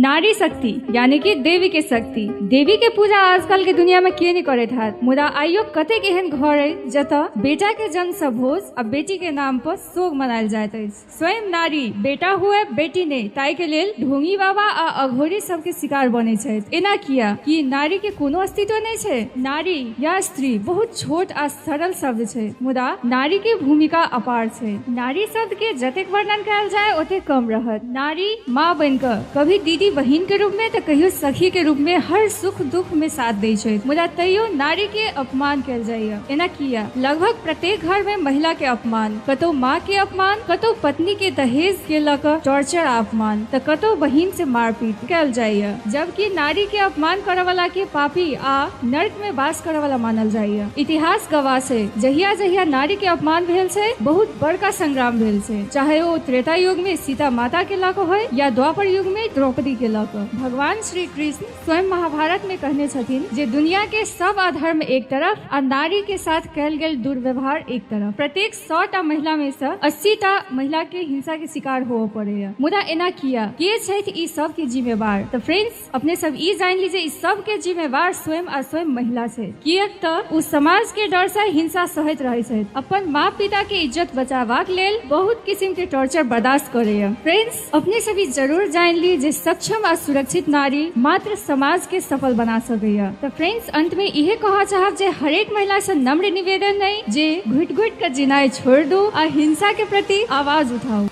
नारी शक्ति यानी कि देवी के शक्ति। देवी के पूजा आजकल के दुनिया में के नहीं करैत हैत, मुदा आइयो कतेक एहन घर अछि जतऽ बेटा के जन्म से भोज आ बेटी के नाम पर शोक मनायल जाइत अछि। स्वयं नारी बेटा हुए बेटी नहि, ताहि के लेल ढोंगी बाबा आ अघोरी सबके शिकार बनै छथि। एना किया? कि नारी के कोनो अस्तित्व नहि छै? नारी या स्त्री बहुत छोट आ सरल शब्द छै, मुदा नारी के भूमिका अपार छै। नारी शब्द के जतेक वर्णन कयल जाय ओतेक कम रहत। नारी माँ बनि कऽ कभी दीदी बहिन के रूप में तऽ कहियो सखी के रूप में हर सुख दुख में साथ दै छै, मुदा तैयो नारी के अपमान कयल जाइया। एना किया? लगभग प्रत्येक घर में महिला के अपमान, कतौ माँ के अपमान, कतौ पत्नी के दहेज के लऽ कऽ टॉर्चर आ अपमान, तऽ कतौ बहिन से मारपीट कयल जाइया। जबकि नारी के अपमान करऽ वाला के पापी आ नर्क में वास करऽ वाला मानल जाइया। इतिहास गवाह छै, जहिया जहिया नारी के अपमान भेल छै बहुत बड़का संग्राम भेल छै, चाहे ओ त्रेता युग में सीता माता के लऽ कऽ होय या द्वापर युग में द्रौपदी के लऽ कऽ। भगवान श्री कृष्ण स्वयं महाभारत में कहने छथिन जे दुनिया के सब अधर्म एक तरफ आ नारी के साथ कयल गेल दुर्व्यवहार एक तरफ। प्रत्येक 100 टा महिला में से 80 टा महिला के हिंसा के शिकार होअ पड़ैया। मुदा एना किया? के छथि ई सब के जिम्मेवार? तऽ फ्रेंड्स, अपने सब ई जानि ली जे ई सब के जिम्मेवार स्वयं आ स्वयं महिला छै, किएक तऽ ओ समाज के डर से हिंसा सहैत रहै छथि। अपन माँ पिता के इज्जत बचाबाक लेल बहुत किसिम के टॉर्चर बर्दाश्त करैया। फ्रेंड्स, अपने सब ई जरूर जानि ली जे सक्षम आ सुरक्षित नारी मात्र समाज के सफल बना सकैया। तऽ फ्रेंड्स, अंत में इहे कहऽ चाहब जे हरेक महिला से नम्र निवेदन अइ जे घुटि घुटि कऽ जिनाइ छोड़ि दू आ हिंसा के प्रति आवाज उठाउ।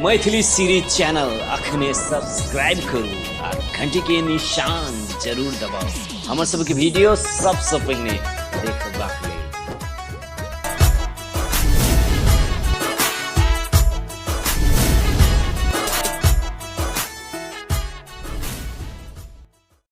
मैथिली सीरीज चैनल अखने सब्सक्राइब करू आ घंटी के निशान जरूर दबाउ हमर सबके वीडियो सबसँ पहिने